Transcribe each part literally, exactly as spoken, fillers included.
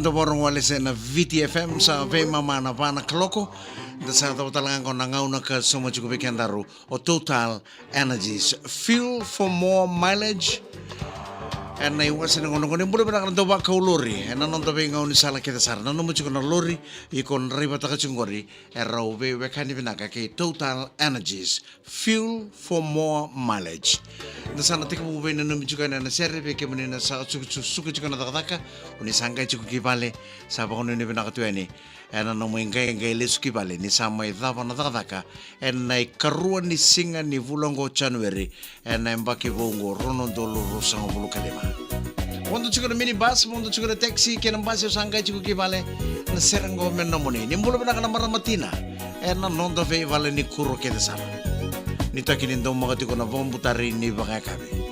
Dou vakarorogo wale se na Viti F M, sa veimama na va na kaloko. Da sa cava tale ga qo na gauna ka sauma tiko vei kedaru o Total Energies, fuel for more mileage. Ena iwase ni gauna qo, ni bula vinaka na dau vakau lori ena noda veigauna ni sala kece sara. Nanuma tiko na lori iko draivataka tiko qori, e rau veiwekani vinaka kei Total Energies, fuel for more mileage. Da sa na tekivu veinanumi tiko yani ena sere, vei kemuni na sa suka, suka tiko na cakacaka, o ni sa qai tiko ki vale, sa vakanuinui vinaka tu yani ena nomu iqaiqai lesu ki vale ni sa mai cava na cakacaka ena ikarua ni siga ni vula oqo o January, ena yabaki vou oqo rua na udolu ruasagavulu ka lima. Vodo tiko na minibus, vodo tiko na taxi kei na basi, o sa qai tiko ki vale, na sere oqo me nomuni. Ni bula vinaka na marama tina ena noda veivalenikuku kece sara. Ni taki ni daumaka tiko na vakabutari ni vakayakavi.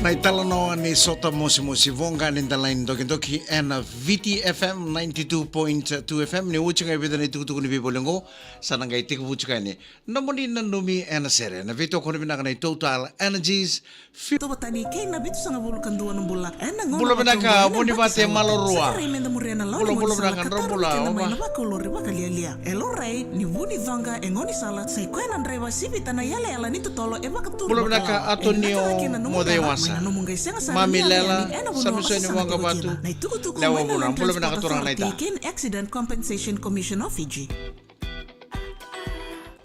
Na italanoa ni sota mosimosi, voqa ni dalai ni dokidoki ena V T F M ninety-two point two F M. Ni oti ga e vica na itukutuku ni veivoli oqo, sa na qai tekivu tiko yani na nomuni nanumi ena sere, na veitokoni vinaka nei Total Energies. Fi- Tovatani kei na vitusagavulu ka dua na bula ena gauna. Bula vinaka, vuni vate, malo rua. Sa kerei meda muria na lawa ni gaunisala ka tarovi kina mai na vakaulori vakalialia. E laurai ni vu ni coqa e gaunisala, sa i koya na draiva sivita na iyalayala ni totolo e vakaturu. Bula vinaka, Atonio Moceivasa. Mami Lela, Samisoni Waqavatu, Lewa Vuna. Bula vinaka turaga naita. Kei na Accident Compensation Commission of Fiji.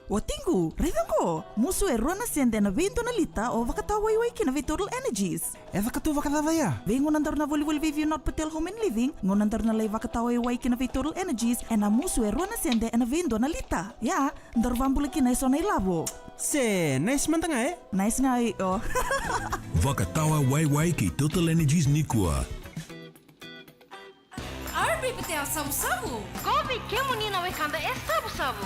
Watiqu, raica oqo, musu e rua na sede ena veidua na lita o vakatawaiwai kina vei Total Energies. E caka tu vakacava ya? Vei gauna daru na volivoli vei View North Patel Home and Living, gauna daru na lai vakatawaiwai kina vei Total Energies, ena musu e rua na sede ena veidua na lita. Ia, daru vabula kina eso na ilavo. Se, nice mada ga, e? Nice ga, io. Vakatawaiwai kei Total Energies nikua. R B Patel Savusavu. Qo vei kemuni na wekada e savusavu.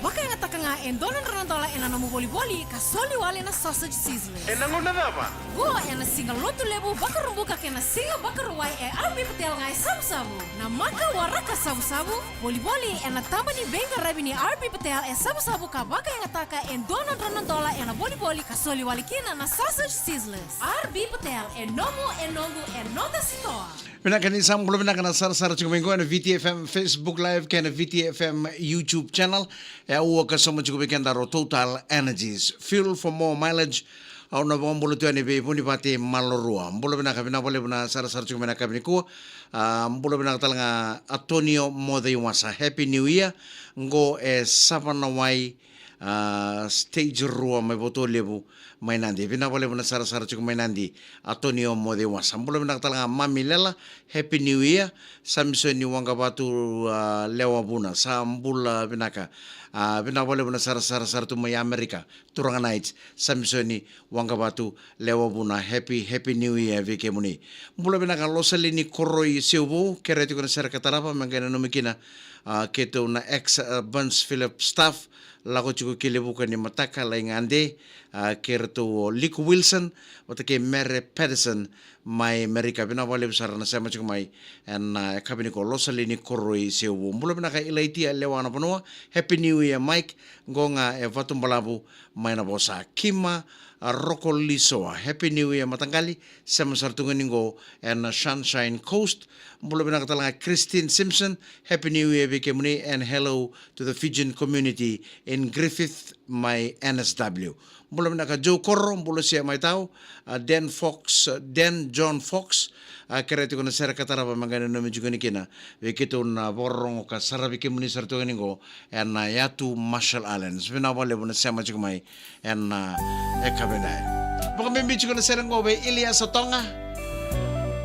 Vakayagataka ga e dua na drau na dola ena nomu volivoli ka soli wale na sausage sizzlers. Ena gauna cava? Qo ena siga Lotulevu, Vakaraubuka kei na siga Vakarauwai, e R B Patel ga e savusavu. Na maka waraka savusavu, volivoli ena taba ni veiqaravi ni R B Patel e savusavu ka vakayagataka e dua na drau na dola ena volivoli ka soli wale kina na sausage sizzlers. R B Patel, e nomu, e noqu, e noda sitoa. Vinaka ni sa bula vinaka na sarasara tiko mai qo ena V T F M Facebook Live kei na V T F M YouTube channel. E au ka sauma tiko vei keda o Total Energies. Fuel for more mileage. Au na vakabula tu yani vei Vunivate Malorua. Bula vinaka, vinaka vakalevu na sarasara tiko mai na yakavi nikua. A, bula vinaka tale ga Atonio Moceivasa. Happy New Year. Qo e Savanawai, a, stage rua mai Votolevu, mai Nadi. Vinaka vakalevu na sarasara tiko mai Nadi, Atonio Moceivasa. Bula vinaka tale ga Mami Lela, Happy New Year. Samisoni Waqavatu, a, Lewa Vuna, sa bula vinaka. A, vinaka vakalevu na sarasara sara tu mai Amerika, turaga Knight, Samisoni Waqavatu, Lewa Vuna, happy, happy New Year vei kemuni. Bula vinaka Losalini Koroi Seuvou, kerea tiko na sere ka tarava me qai nanumi kina, a, keitou na ex, a, Burns Philip staff, lako tiko ki Levuka nimataka, lai gade, a, kei ratou o Liku Wilson vata kei Mere Patterson mai Merika. Vinaka vakalevu sara na sema tiko mai ena, a, yakavi nikua, Losalini Koroi Seuvou. Bula vinaka Ilaitia Lewa na Vanua, Happy New Year Mike. Qo ga e Vatubalavu mai Navosa. Kima, a, Rokolisoa, Happy New Year mataqali. Sema sara tu ga ni qo ena Sunshine Coast. Bula vinaka tale ga Christine Simpson, Happy New Year vei kemuni and hello to the Fijian community in Griffith mai N S W. Bula vinaka Joe Koro, bula sia mai tau, a, Dan Fox, a, Dan John Fox, a, kerea tiko na sere ka tarava me qai nanumi tiko ni kina vei keitou na vakarorogo ka saravi kemuni sara tu ga ni qo ena, a, yatu Marshall Islands. Vinaka vakalevu na sema tiko mai ena, a, yakavi nikua. Vakabibi tiko na sere qo vei Iliasa Toga.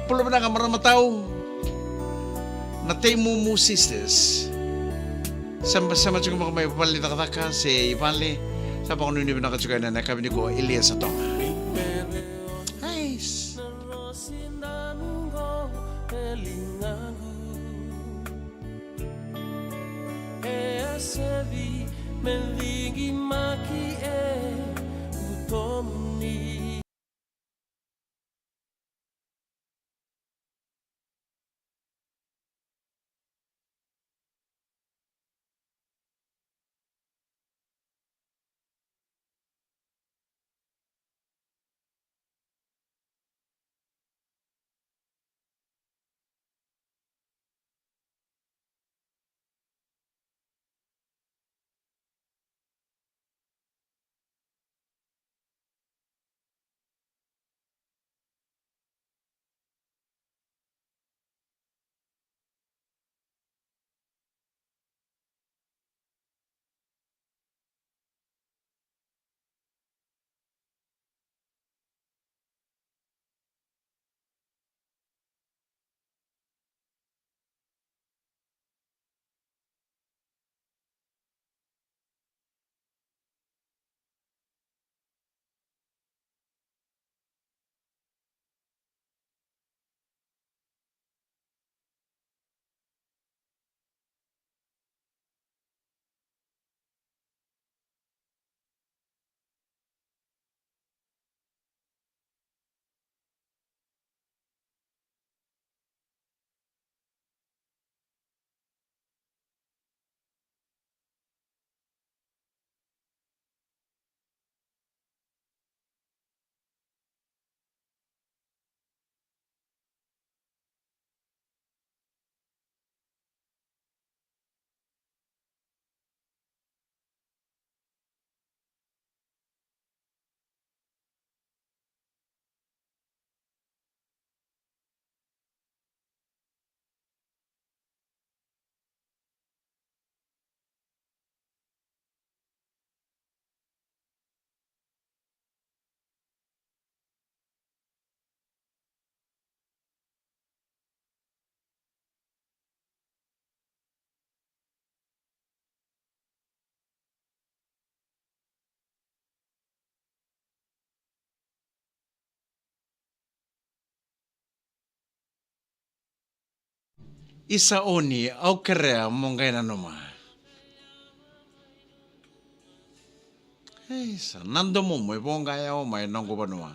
Bula vinaka marama tau na Teimumu Sisters. Sema, sema tiko mai vale ni cakacaka se i vale. Sa vakanuinui vinaka tiko ena, ena yakavi nikua Iliasa Toga. Nice. E a sevi me cigi maki e utomuni. Isa Oni, au kerea mo qai nanuma. Ei, sa na domomu e voqa yawa mai noqu vanua.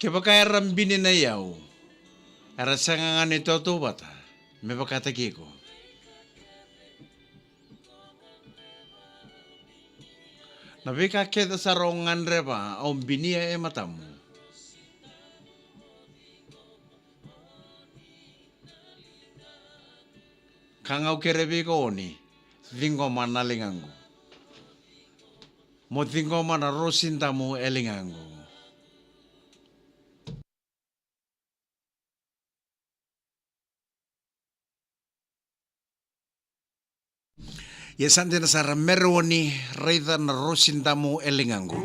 Kevaka era bini na iyau, era sega ga ni tautauvata me vakataki iko. Na veika kece sara au gadreva, au binia e matamu. Ka ga au kerea vei iko Oni, ciqoma na ligaqu. Mo ciqoma na Rosi Damu e ligaqu. Ia sa dina sara, mere Oni, raica na Rosi Damu e ligaqu.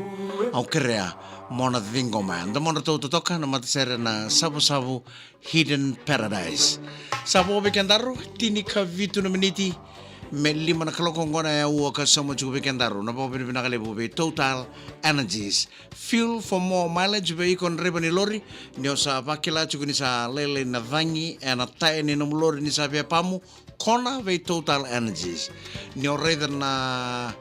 Au kerea mo na ciqoma. Domodratou totoka na matasere na Savusavu Hidden Paradise. Sa vo vei kedaru, tini ka vitu na miniti me lima na kaloko, oqo na aua ka sauma tiko vei kedaru na vakavinavinaka levu vei Total Energies. Fuel for more mileage vei iko na draiva ni lori. Ni o sa vakila tiko ni sa lailai na cagi ena taya ni nomu lori ni sa via pamu, kona vei Total Energies. Ni o raica na,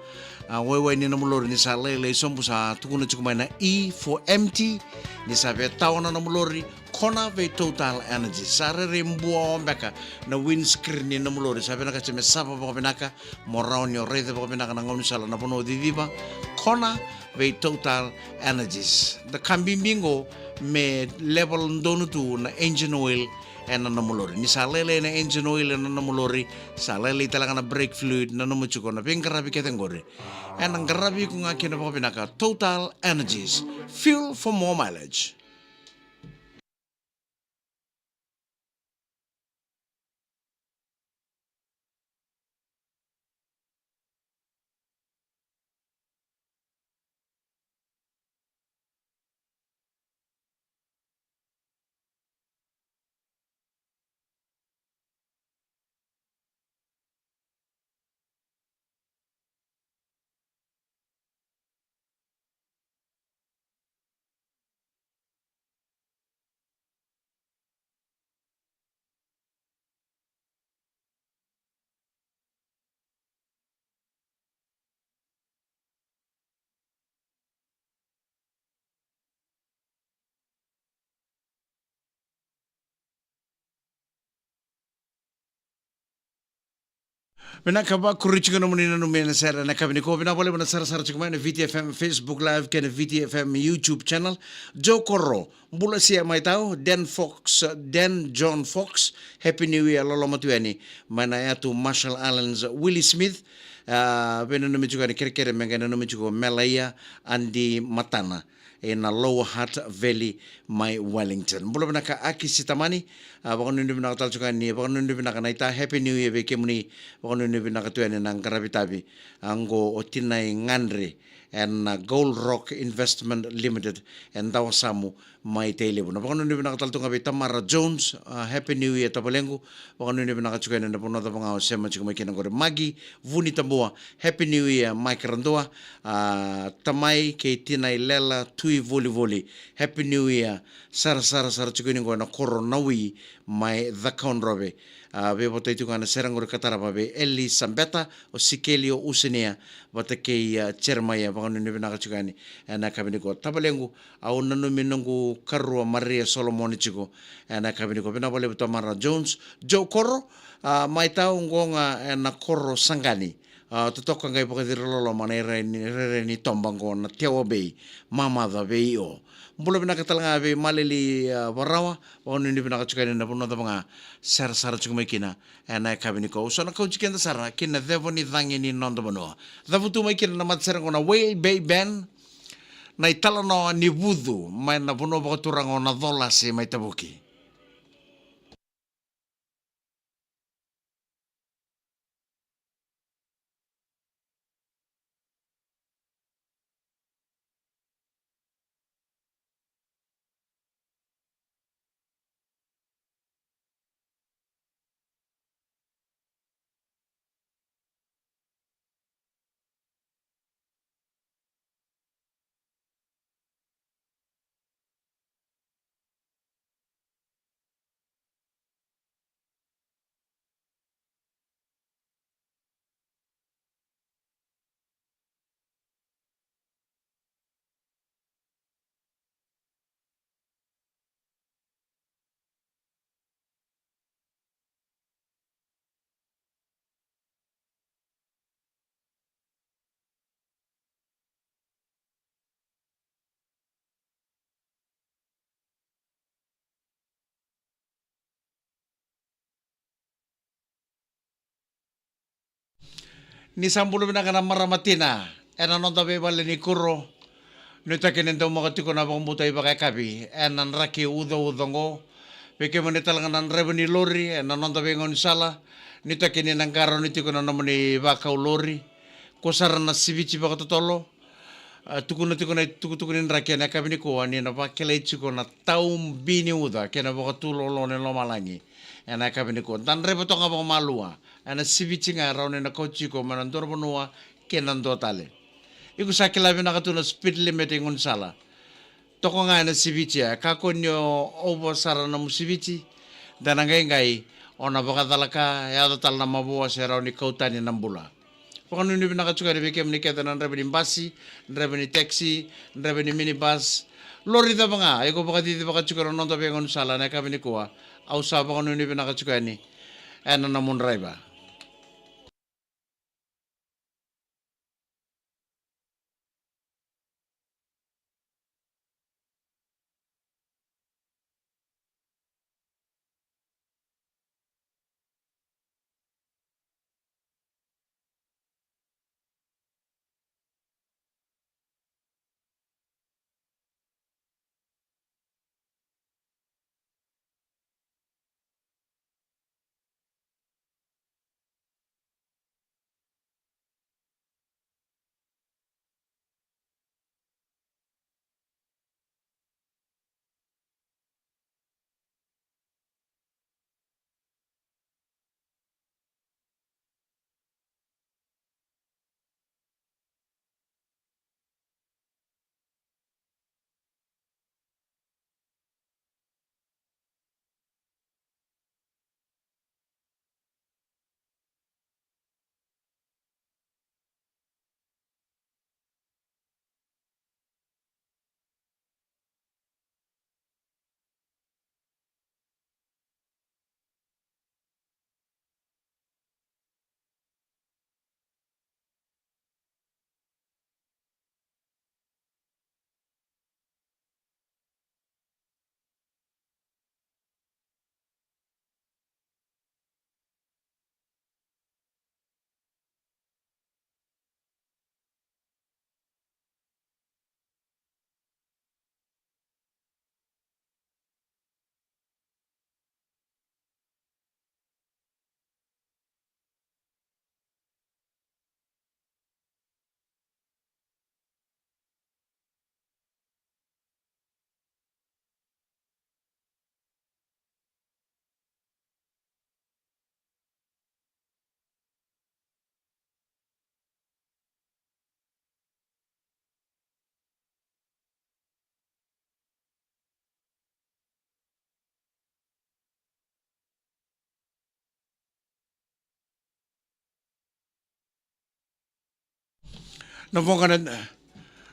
a, waiwai ni nomu lori ni sa lailai sobu, sa tukuna tiko mai na E for empty. Ni sa via tawa na nomu lori, kona vei Total Energies. Sa rairai bua beka na windscreen ni nomu lori, sa vinakati me sava vakavinaka, mo rawa ni o raica vakavinaka na gaunisala, na vanua o ciciva, kona vei Total Energies. Na ka bibi qo me level donu tu na engine oil ena nomu lori. Ni sa lailai na engine oil ena nomu lori, sa lailai tale ga na brake fluid, nanuma tiko na veiqaravi kece qori ena qaravi iko ga kina vakavinaka. Total Energies, fuel for more mileage. Vinaka, vakuri tiko nomuni nanumi ena sere ena yakavi nikua. Vinaka vakalevu na sarasara tiko mai ena Viti F M Facebook Live kei na Viti F M YouTube channel. Joe Koro, bula sia mai tau, Dan Fox, Dan John Fox, Happy New Year, loloma tu yani mai na yatu Marshall Islands, Willie Smith, a, veinanumi tiko yani, kerekere me qai nanumi tiko Melaia Adi Matana ena Lower Hutt Valley mai Wellington. Bula vinaka Aki Sitamani, a, vakanuinui vinaka tale tiko yani, vakanuinui vinaka naita, Happy New Year vei kemuni, vakanuinui vinaka tu yani na qaravi tavi, a, qo o Tinai Gadre ena Gold Rock Investment Limited e Dawasamu mai Tailevu. Na vakanuinui vinaka tale tu ga vei Tamara Jones, a, Happy New Year tavalequ, vakanuinui vinaka tiko yani na vanua cava ga o sema tiko mai kina qori. Magi Vunitabua, Happy New Year, Mike Radua, a, Tamai kei Tinai Lela Tui Volivoli, Happy New Year, sarasara sara tiko yani qo ena koro Nawi mai Cakaudrove. A, veivotai tiko ga na sere qori ka tarava vei Elisabeta, o Sikeli, o Usenia, vata kei, a, Jeremaia, vakanuinui vinaka tiko yani ena yakavi nikua. Tavalequ, au nanumi noqu karua Maria Solomoni tiko ena yakavi nikua. Vinaka vakalevu Tamara Jones, Joe Koro, a, mai tau qo ga ena koro Saqani. A, totoka qai vakaciri loloma na irairai ni, irairai ni toba qo na Tewa Bay, mamaca vei o. Bula vinaka tale ga vei Maleli, a, Varawa, vakanuinui vinaka tiko yani na vanua cava ga sarasara tiko mai kina ena yakavi nikua. Au sa na kauti keda sara ki na ceva ni cagi ni noda vanua. Cavutu mai kina na matasere qo na Whale Bay Band, na italanoa ni vucu mai na vanua vakaturaga o Nacolase mai Tavuki. Ni sa bula vinaka na marama tina ena noda veivale ni kuro. Nuitaki ni daumaka tiko na vakabauta ivakayakavi ena draki ucauca oqo. Vei kemuni talega na draiva ni lori ena noda veigaunisala, nuitaki ni na qarauni tiko na nomuni vakau lori. Ko sara na siviti vakatotolo. A, tukuna tiko na itukutuku ni draki ena yakavi nikua ni na vakilai tiko na tau bi ni uca kei na vakatulolo ni lomalagi. Ena yakavi nikua da draiva toka vakamalua ena siviti ga e rawa ni na kau tiko mai na dua na vanua kei na dua tale. Iko sa kila vinaka tu na speed limit e gaunisala. Toka ga ena siviti ya, e kakua ni o over sara na nomu siviti. Da na qaiqai o na vakacalaka, e yaco tale na mavoa se rawa ni kau tani na bula. Vakanuinui vinaka tiko yani vei kemuni kece na draiva ni basi, draiva ni taxi, draiva ni minibus. Lori cava ga iko vakacici vaka tiko na noda veigaunisala ena yakavi nikua. Au sa vakanuinui vinaka tiko yani ena nomu draiva. Na voqa na,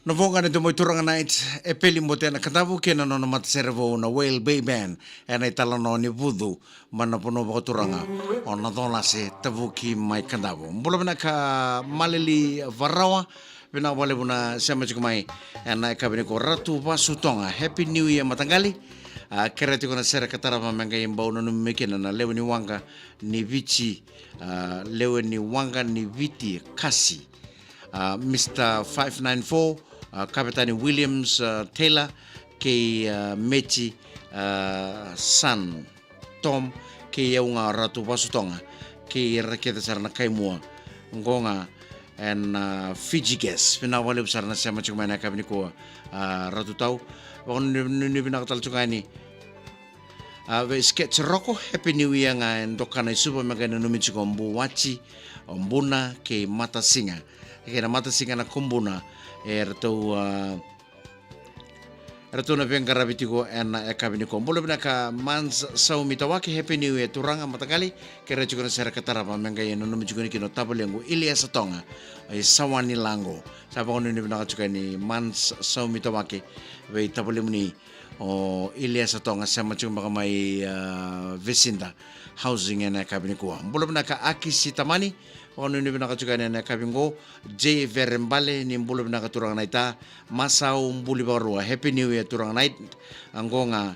na voqa na Domo i Turaga Night, e Peli Bote na Kadavu kei na nona matasere vou na Whale Bay Band, ena italanoa ni vucu mai na vanua vakaturaga o Nacolase, tavuki mai Kadavu. Bula vinaka Maleli Varawa, vinaka vakalevu na sema tiko mai ena yakavi nikua. Ratu Vasu Toga, Happy New Year mataqali. A, kerea tiko na sere ka tarava me qai bau nanumi mai kina na lewe ni waqa ni Viti, a, lewe ni waqa ni Viti Kasi. A, Mister five nine four, a, Kavetani Williams, a, Taylor, kei, a, Meti, a, San, Tom, kei au ga Ratu Vasu Toga, kei ira kece sara na kaimua. Qo ga ena, a, Fiji Gas. Vinaka vakalevu sara na sema tiko mai na yakavi nikua, a, Ratu Tau. Vakanuinui vinaka tale tiko yani, a, vei Sketch Roko, Happy New Year ga e doka na i Suva me qai nanumi tiko o Buwati, o Buna kei Matasiga. Kei na Matasiga na Kubuna, e ratou, a, ratou na veiqaravi tiko ena yakavi nikua. Bula vinaka Mans Saumi Tawake, Happy New Year turaga mataqali. Kerea tiko na sere ka tarava me qai nanumi tiko ni kina o tavalequ Iliesa Toga, e Sawani Lago. Sa vakanuinui vinaka tiko yani Mans Saumi Tawake vei tavalemuni o Iliesa Toga, sema tiko beka mai, a, Vesida Housing ena yakavi nikua. Bula vinaka Akisi Tamani, vakanuinui vinaka tiko yani ena yakavi qo. J Verebale, ni bula vinaka turaga naita. Masau Buli Vakarua, Happy New Year turaga night. Qo ga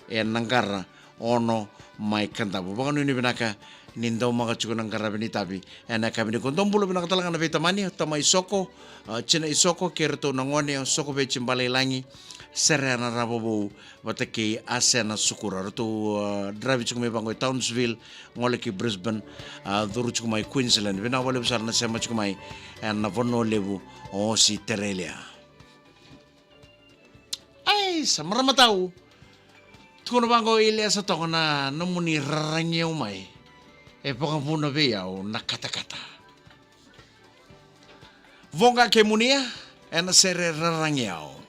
e Naqara Ono mai Kadavu. Vakanuinui vinaka ni daumaka tiko na qaravi ni tavi. Ena yakavi nikua, dou bula vinaka tale ga na veitamani, tamai Soko, a, tinai Soko, kei ratou na gone o Soko Veti Balailagi, Sere na Ravovou, vata kei Asena Sukura. Ratou, a, draivi tiko mai vaqo i Townsville, gole ki Brisbane, a, curu tiko mai Queensland. Vinaka vakalevu sara na sema tiko mai ena vanua levu o Ositerelia. Ai, sa marama tau. Tukuna vaqo i Lesa Toka na nomuni raragi au mai. E vakavuna vei au na katakata. Voqa kei Munia, ena sere raragi au.